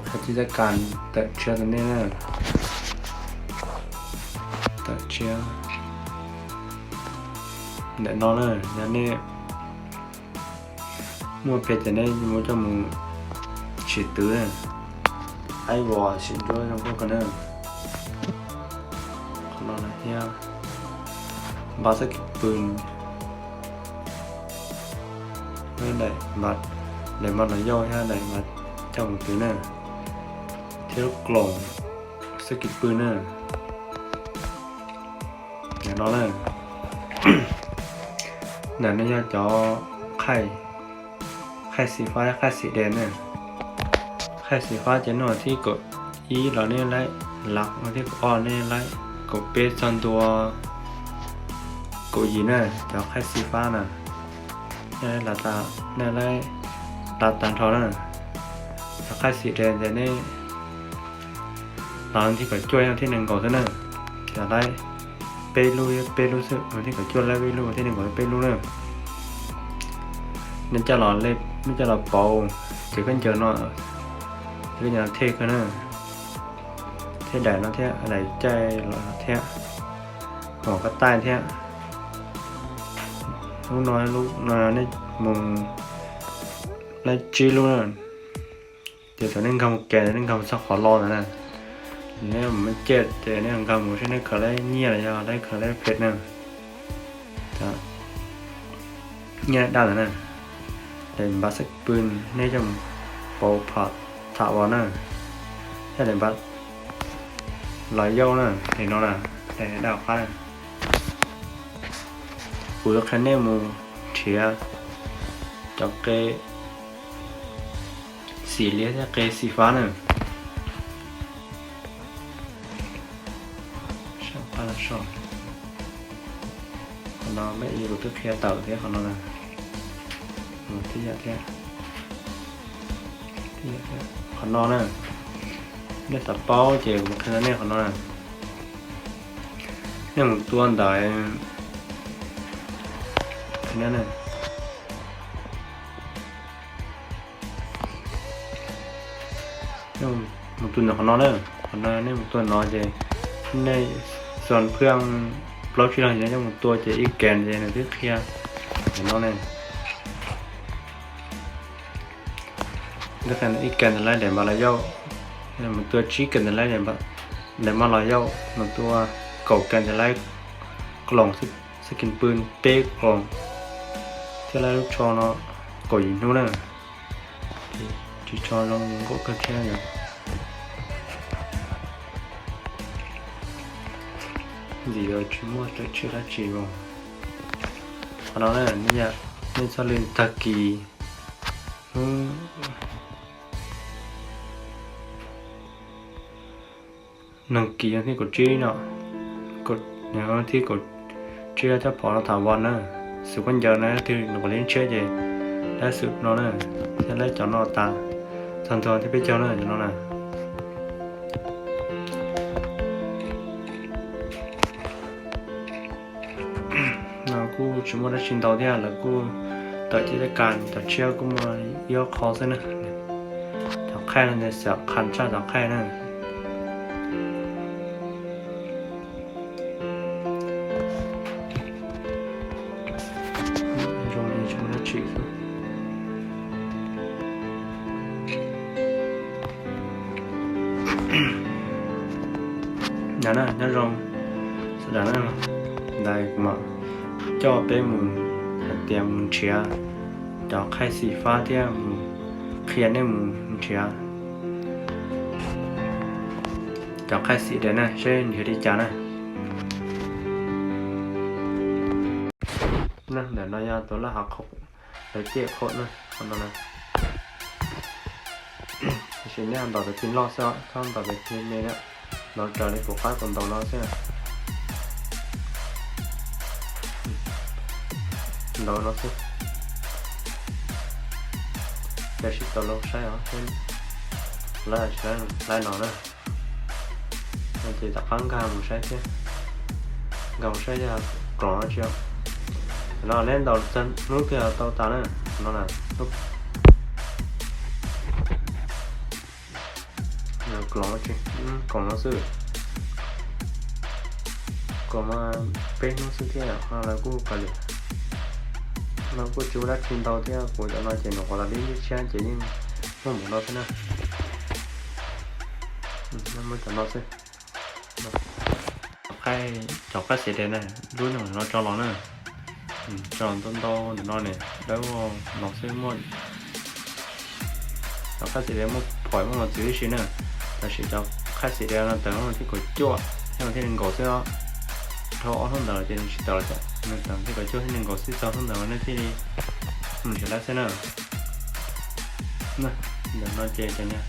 Kha tib txoj kas tawm tshiab rau nej na. Tawm tshiab ntawm no na, yog nej muaj pliag ces nej yuav muab coj mus sim twv na. Aib vos sim nruab zoo nkauj kawg na. Qhov no na thiab, npab xab kis pw, daim mas los yauj thiab daim mas coj mus twv na, thiab lub kloos xab kis pw na. Ntawm no na, ntawm no yog cov qhaij, qhaij xim fab, qhaij xim dev na. Qhaij xim fab ces noj thib kaum ib los nej laib, lav noj thib kaum ob nej laib, kaum peb txog ntua kaum yim na, cov qhaij xim fab na. Nej lav tas, nej laib lav tag nrho na. Cov qhaij xim dev ces nej lav thib kaum cuaj thiab nees nkaum xwb na. Cov laib peb lub, peb lub xwb, thib kaum cuaj laib peb lub, thiab nees nkaum peb lub na. Nej coj los, nej coj los pauv ces khaub ncaws no, ces khaub ncaws no thej kawg na. Thiab daim no thiab, daim caij los thiab, hom kab taij thiab. Lub no, lub no nej mus laib tsib lub na. Ces thaum nej nkag mus ke, nej nkag mus txog qhov los ntawd na, nej mus caij ces nej nkag mus saib nej khaws laib nyiaj los yog nej khaws laib phem na. Nyiaj daj ntawd na. Daim npab xab pw nej coj mus pauv phom tham vos na. Thiab daim npab los yauj na, daim no na, daim daj qab na. Kuv yuav qhia nej mus nrhiav cov qe xim liab thiab qe xim fab na. Qhov no peb kuv twb qhia tawm thiab qhov no na. Qhov no na, nej xav paub ces kuv qhia nej qhov no na. Nej mus tua ntawm, mus tua ntawm qhov no na, qhov no nej mus tua no ces nej xon phwj plaub tsib leeg ces nej coj mus tua ces ib kas ces nws twb qhia ntawm no ne. Ib kas ntawd laib daim npab los yauj, mus tua tsib kas ntawd laib daim npab los yauj, mus tua kaum kas ntawd laib kloos, xab kis pw peb kloos, thiab laib lub tsho no kaum yim hnub na. Ris tsho zoo nkauj kawg thiab yom. Ntxim yuav tsis muaj tawm tshiab dab tsi los. Qhov no na, nej txhob li tag kis, nees kis yog thib kaum tsib no, thib kaum tsib coj phom no tham vos na. Xwm khaub ncaws na, twg nws qhov li tshiab ces laib xwm no na, thiab laib cov no tas, txog ntua thiab peb caug na cov no na. No kuj tsis muaj dab tsi ntau thiab, lawv kuj tawm cov kas, cov tshiab kuj muaj ib ob qho xwb na. Cov qhaij no ces xam qha tshaj cov qhaij na. Zoo li tsis muaj dab tsi xwb. Nyob zoo sawv daws na, ntawd kuv mam coj peb mus hais tias mus nrhiav cov qhaij xim fab thiab mus qhia nej mus nrhiav cov qhaij xim dev na seb nrhiav li cas na. Ntawm no yog tus laj hav qhov lawv cem qhov na, qhov no na. Tiam sis nej ntaus tus tig loj xwb, txhob ntaus tus tig me na, ntaus raws li kuv qab kuv ntaus no xwb. Ntaus no xwb. Ces sim tau los saib os, lawv tsis laib no na. Ces tom qab nkag mus saib thiab, nkag mus saib yog kloos dab tsi. No neb ntaus hnub twg tau tas na, no na. Los koom tsis, koom no xwb, koom mas peb hnub xwb thiab ho lawv kuj kav liam, lawv kuj tsis ua dab tsi ntau thiab. Kuv cov no ces nyuam qhuav tas li ib lub tshiab ces yeej muaj npaum no xwb na. Muab cov no xwb. Cov qaib, cov qaib xim dev na, lub no tso los na, tso ntau ntau ntawm no ne, dawb no xwb muaj. Cov qaib xim dev muaj phom muaj mos txwv tib si na, tab sis cov qaib xim dev no tawm hnub thib kaum cuaj thiab hnub thib nees nkaum xwb os. Dhau ob hnub ntawd ces nws tsis tawm lawm, nws tawm thib kaum cuaj thiab nees nkaum xwb, txog hnub ntawd nej thiaj li mus nrhiav lawm xwb na. Ntawm no ces cov niag,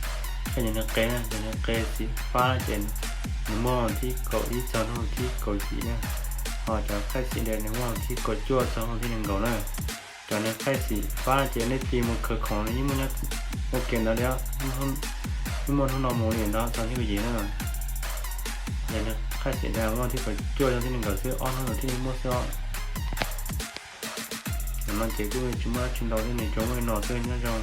cov niag qe, cov niag qe xim fab ces nws muaj thib kaum ib txog hnub thib kaum yim na, ho cov qaib xim dev nws muaj thib kaum cuaj txog hnub thib nees nkaum na. Cov niag qaib xim fab ces nej tig mus khawv khoom no yeej muaj nyob ua ke ntawd li, yeej muaj hnub no mus li ntawd txog thib kaum yim na. Cov niag qaib xim dev muaj thib kaum cuaj txog thib nees nkaum xwb, ob hnub ntawd thiaj li muaj xwb os. Ntawm no ces kuj tsis muaj dab tsi ntau thiab, nws tsuas muaj li no xwb, nyob zoo.